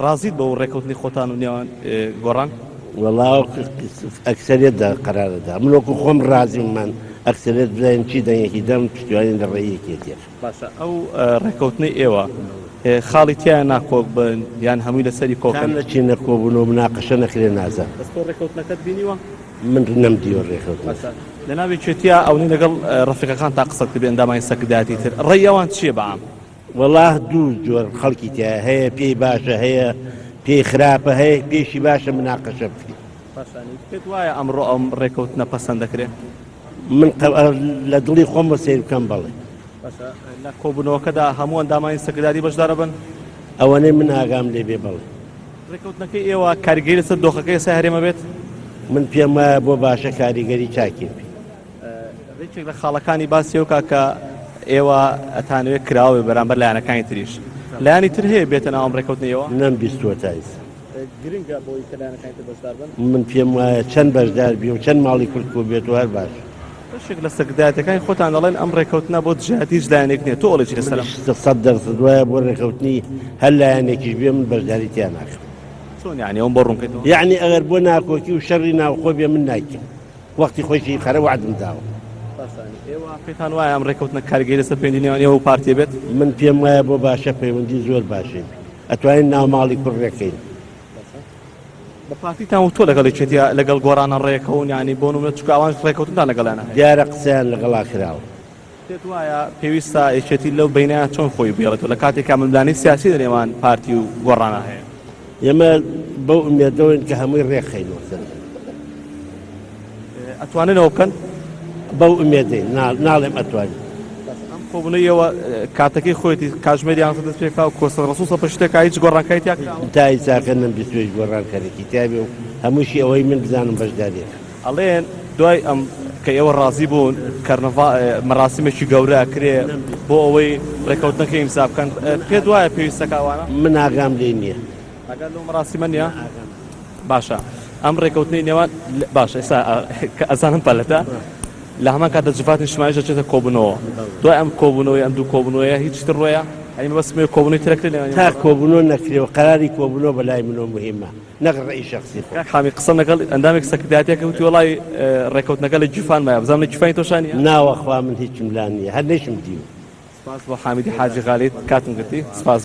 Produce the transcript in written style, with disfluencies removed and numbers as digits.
ڕازیت بەو ڕێکەوتنی خۆتان و نێوان گۆڕان؟ وەڵا ئەکسەریەت دا قەرارە دا من وەکو خۆم ڕازیم من ئەکسەریەت بزانین چی دەنگێکی دەم پشتیوانی لە ڕێی یەکێتیە. باشە ئەو ڕێکەوتنەی ئێوە خاڵی تیایە ناکۆک بن یان هەمووی لەسەری کۆکن؟ تا نەچینە کۆبوونەوە مناقەشە نەکرێ نازانم. بەس تۆ ڕێکەوتنەکەت بینیوە؟ من نەمدیوە ڕێکەوتنەکە. باشە لەناو یەکێتیە ئەونەی لەگەڵ ڕەفیقەکانتا قسەت کردبێ ئەندامانی سەرکردایەتی تر ڕێی ئەوان چیە بە عام؟ وەڵا دوو جۆر خەڵکی تیایە هەیە پێی باشە هەیە پێی خراپە هەیە پێشی باشە مناقەشە بکرێ. باشە پێت وایە ئەمڕۆ ئەم ڕێکەوتنە پەسەند دەکرێ؟ من لە دڵی خۆمەوە سەیر بکەم بەڵێ. باشە لە کۆبوونەوەکەدا هەموو ئەندامانی سەرکرداری بەشدارە بن؟ ئەوەنەی من ئاگام لێ بێ بەڵێ. ڕێکەوتنەکەی ئێوە کاریگەری لەسەر دۆخەکەی ئێستا هەرێمە بێت؟ من پێم وایە بۆ باشە کاریگەری چاکی بێ. یەکێک لە خاڵەکانی باسی ئەو کاکە ئێوە ئەتانەوێت کراوە بێ بەرامبەر لایەنەکانی تریش لایەنی تر هەیە بێتە ناو ئەم ڕێکەوتنەی ئێوە؟ نەمبیستووە تا ئیستا. گرنگە بۆی کە لایەنەکانی تر بەشدار بن؟ من پێم وایە چەند بەشدار بی و چەند ماڵی کورد کۆ بێتەوە هەر باشە. بەشێک لە سەرکردایەتیەکانی خۆتان دەڵێن ئەم ڕێکەوتنە بۆ دژایەتی هیچ لایەنێک نییە تۆ ئەڵێی چی لەسەر ئەم؟ منیش 100% وایە بۆ ڕێکەوتنی هەر لایەنێکیش بێ من بەشداری تیا ناکەم. چۆن یانی ئەوم بۆ ڕوون کەیتەوە؟ یەعنی ئەگەر بۆ ناکۆکی و شەڕی ناوخۆ بێ من نایکەم. وەختی خۆیشی خەرە وەعدم داوە. باشانی ئێوە پێتان وایە ئەم ڕێکەوتنە کاریگەری لەسەر پەیوەندی نێوان ئێوە و پارتی بێت؟ من پێم وایە بۆ باشە پەیوەندی زۆر باشی بێ ئەتوانین ناو ماڵی کوڕ ڕێکەین. بە پارتیتان وتووە لەگەڵ یەکێتیا لەگەڵ گۆڕانە ڕێکەون یانی بۆ نمونە چونکە ئەوان ڕێکەوتنتان لەگەڵیانە هەیە. دیارە قسەیان لەگەڵا کراوە. پێت وایە پێویستە یەکێتی لەو بەینە چۆن خۆی بێڵێتەوە لە کاتێکا ململانێی سیاسی لە نێوان پارتی و گۆڕانا هەیە؟ ئێمە بەو ئومێدەوەین کە هەمووی ڕێکخەینەوە سەر. ئەتوانن ئەوە بکەن؟ بەو ئومێدەین، ناڵێم ئەتوانین. باشە ئەم کۆبوونەوەیەوە کاتەکەی خۆیەتی کاتژمێر یانزە دەست پێکا و کۆسرەت ڕەسوڵ سەرپەرشتی دەکا هیچ گۆڕانکاری تیا کراوە؟ تا ئیساکە نەمبیستووە هیچ گۆڕانکاریی تیا بێ و هەمووشی ئەوەی من بزانم بەشدارییەکە. ئەڵێن دوای ئەم کە ئێوە ڕازی بوون کەرنەڤا مەراسیمێکی گەورە ئەکرێ بۆ ئەوەی ڕێکەوتنەکە ئیمزا بکەن پێت وایە پێویستەکە ئەوانە؟ من ئاگام لێی نییە. ئاگات لەو مەراسیمە نییە؟ باشە ئەم ڕێکەوتنەی نێوان باشە ئێستا کە ئەزانم پەلەتە لە هەمان کاتدا جڤاتی نیشتمانیش دەچێتە کۆبوونەوە دوای ئەم کۆبوونەوەی ئەم دوو کۆبوونەوەیە هیچ تر ڕۆیە ئەی مەبەستم ئەوەیە کۆبوونەوەی تر ئەکرێ لەنێوان تا کۆبوونەوە نەکرێ و قەراری کۆبوونەوە بەلای منەوە موهیمە نەک ڕەئی شەخسی خۆم. کاک حامی قسەم لەگەڵ ئەندامێک سەکردایەتیەکە وتی وەڵای ڕێکەوتنەکە لە گیرفان مایە بزانم لە گیرفانی تۆشا نیە؟ نا وەخوا من هیچم لا نیە هەر نەیشم دیوە. سپاس بۆ حامیدی حاجی غالید کاتم گرتی سپاس.